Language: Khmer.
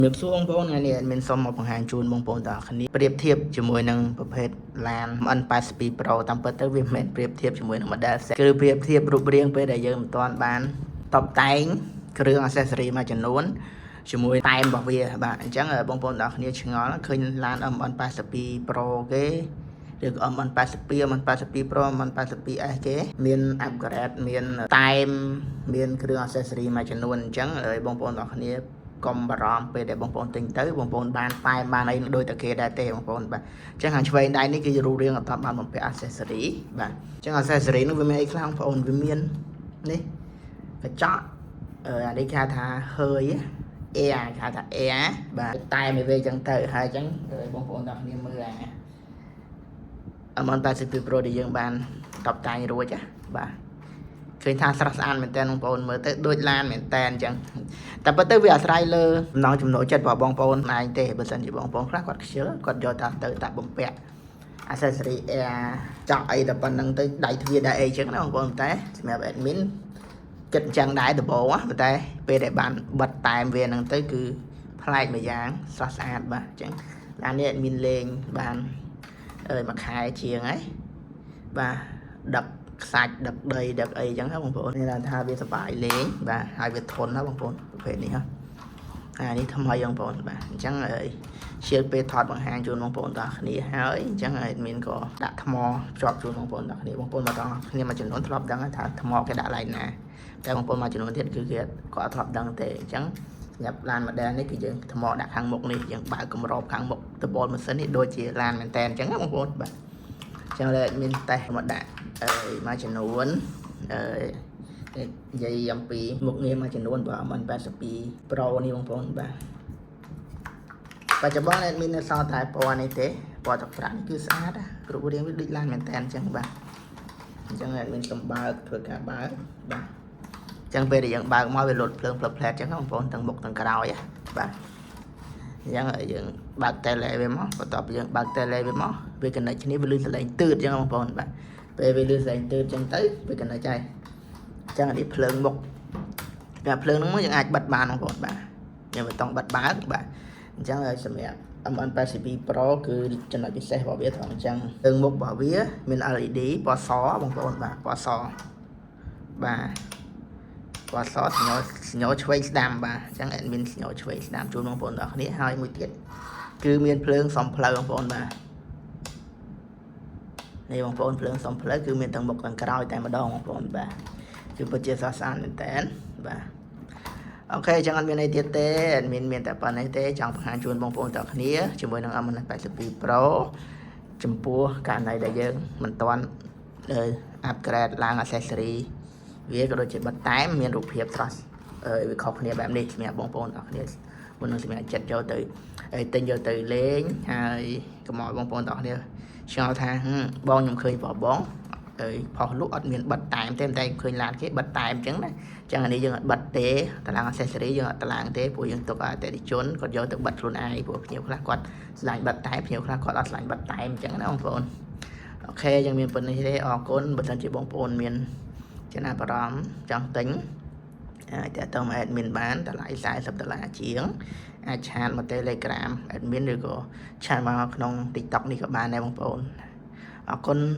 ជំរាបសួរបងប្អូនថ្ងៃនេះ admin សូមមកបង្ហាញជូនបងប្អូនទាំងអស់គ្នាប្រៀបធៀបជាមួយនឹងប្រភេទឡាន MN82 Pro តាមពិតទៅវាមិនមែនប្រៀបធៀបជាមួយនឹង model ផ្សេងគឺប្រៀបធៀបរូបរាងពេលដែលយើងមិនទាន់បានតបតែងគ្រឿង accessory មួយចំនួនជាមួយតែមរបស់វាបាទអញ្ចឹងបងប្អូនទាំងអស់គ្នាឆ្ងល់ឃើញឡាន MN82 Pro គេឬក៏ MN82 MN82 Pro MN82S គេមាន upgrade មានតែមមានគ្រឿង accessory មួយចំនួនអញ្ចឹងបងប្អូនទាំងអស់គ្នាកុំបារម្ភពេលដែលបងប្អូនទិញទៅបងប្អូនបានតែមបានអីដូចតែគេដែរទេបងប្អូនបាទអញ្ចឹងខាងឆ្វេងដៃនេះគឺរូបរាងអត់បានបំពាក់ accessory បាទអញ្ចឹង accessory នោះវាមានអីខ្លះបងប្អូនវាមាននេះកញ្ចក់អឺអានេះគេហៅថាហើយ air គេហៅថា air បាទតែមវាអញ្ចឹងទៅហើយអញ្ចឹងបងប្អូនទាំងគ្នាមើលអា MN82 Pro ដែលយើងបានតបតែងរួចណាបាទឃើញថាស្រស់ស្អាតមែនតើបងប្អូនមើលទៅដូចឡានមែនតើអញ្ចឹងតែប៉ុន្តែវាអាស្រ័យលើចំណង់ចំណូលចិត្តរបស់បងប្អូនឯងទេបើសិនជាបងប្អូនខ្លះគាត់ខ្ជិលគាត់យកតាទៅតាបំពាក់ accessory air ចក់អីតែប៉ុណ្្នឹងទៅដៃទ្វារដែរអីចឹងណាបងប្អូនតែសម្រាប់ admin គិតអញ្ចឹងដែរដំបូងណាប៉ុន្តែពេលដែលបានបិទតែមវាហ្នឹងទៅគឺប្លែកមួយយ៉ាងស្រស់ស្អាតបាទអញ្ចឹងឡាននេះ admin លេងបានអើយមួយខែជាងហើយបាទដឹកខ្សាច់ដឹកដីដឹកអីចឹងណាបងប្អូននេះថាវាសប្បាយលេងបាទហើយវាធន់ណាបងប្អូនប្រភេទនេះហ៎អានេះថ្មីបងប្អូនបាទអញ្ចឹងអើយជាពេលថតបង្ហាញជូនបងប្អូនទាំងគ្នាហើយអញ្ចឹង admin ក៏ដាក់ថ្មភ្ជាប់ជូនបងប្អូនទាំងគ្នាបងប្អូនមកទាំងគ្នាមួយចំនួនធ្លាប់ដឹងថាថ្មគេដាក់ឡែកណាតែបងប្អូនមួយចំនួនទៀតគឺគេក៏អត់ធ្លាប់ដឹងទេអញ្ចឹងសម្រាប់ឡាន model នេះគឺយើងថ្មដាក់ខាងមុខនេះយើងបើកគម្របខាងមុខដបលម៉ាស៊ីននេះដូចជាឡានមែនតែនអញ្ចឹងណាបងប្អូនបាទអញ្ចឹងលេមានតេស្តមកដាក់អឺមួយចំនួនអឺនិយាយអំពីមុខងារមួយចំនួនរបស់ MN82 Pro នេះបងប្អូនបាទបច្ចុប្បន្ន admin នៅសល់តែពណ៌នេះទេពណ៌ទឹកប្រាក់នេះគឺស្អាតណារូបរាងវាដូចឡានមែនតែនអញ្ចឹងបាទអញ្ចឹង admin សំបើកធ្វើការបើកបាទអញ្ចឹងពេលដែលយើងបើកមកវាលុតភ្លើងផ្លឹបផ្លែតអញ្ចឹងបងប្អូនទាំងមុខទាំងក្រោយណាបាទអញ្ចឹងយើងបើក tele វាមកបន្ទាប់ពីយើងបើក tele វាមកវា connect គ្នាវាលឺសលេងទឺតអញ្ចឹងបងប្អូនបាទពេលវាលឺសលេងទឺតអញ្ចឹងទៅវា connect ហើយអញ្ចឹងអានេះភ្លើងមុខតែភ្លើងហ្នឹងមកយើងអាចបិទបានបងប្អូនបាទយើងមិនต้องបិទបើកបាទអញ្ចឹងហើយសម្រាប់ MN82 Pro គឺចំណុចពិសេសរបស់វាត្រង់អញ្ចឹងភ្លើងមុខរបស់វាមាន LED ពណ៌សបងប្អូនបាទពណ៌សបាទពណ៌សសញ្ញាសញ្ញាឆ្វេងស្ដាំបាទអញ្ចឹង admin សញ្ញាឆ្វេងស្ដាំជូនបងប្អូនទាំងអស់គ្នាហើយមួយទៀតគឺមានភ្លើងសំផ្លូវបងប្អូនបាទនេះបងប្អូនភ្លើងសំផ្លូវគឺមានទាំងមុខទាំងក្រោយតែម្ដងបងប្អូនបាទគឺពិតជាស្រស់ស្អាតមែនតើបាទ OK អញ្ចឹងអត់មានអីទៀតទេ admin មានតែប៉ុណ្្នេះទេចង់បង្ហាញជូនបងប្អូនទាំងគ្នាជាមួយនឹង MN82 Pro ចំពោះករណីដែលយើងមិនទាន់ upgrade ឡើង accessory វាក៏ដូចជាបិទតែមមានរូបភាពស្រស់វាខុសគ្នាបែបនេះសម្រាប់បងប្អូនទាំងគ្នាមុននឹងសម្រាប់ចិត្តយកទៅទិញយកទៅលេងហើយកុំឲ្យបងប្អូនទាំងគ្នាឆ្ងល់ថាបងខ្ញុំឃើញបងបងអើយផុសលក់អត់មានបិទតែមទេតែឃើញឡានគេបិទតែមអញ្ចឹងណាអញ្ចឹងអានេះយើងអត់បិទទេតឡើង accessory យើងអត់តឡើងទេព្រោះយើងទុកឲ្យអតិថិជនគាត់យកទៅបិទខ្លួនឯងព្រោះភ្ញៀវខ្លះគាត់ឆ្លាញ់បិទតែភ្ញៀវខ្លះគាត់អត់ឆ្លាញ់បិទតែមអញ្ចឹងណាបងប្អូន OK យើងមានប៉ុណ្្នេះទេអរគុណបើសិនជាបងប្អូនមានចំណាប់អារម្មណ៍ចង់ទិញអាចតាក់ទងមក admin បានតម្លៃ40ដុល្លារជាងអាច chat មក Telegram admin ឬក៏ chat មកក្នុង TikTok នេះក៏បានដែរបងប្អូនអរគុណ។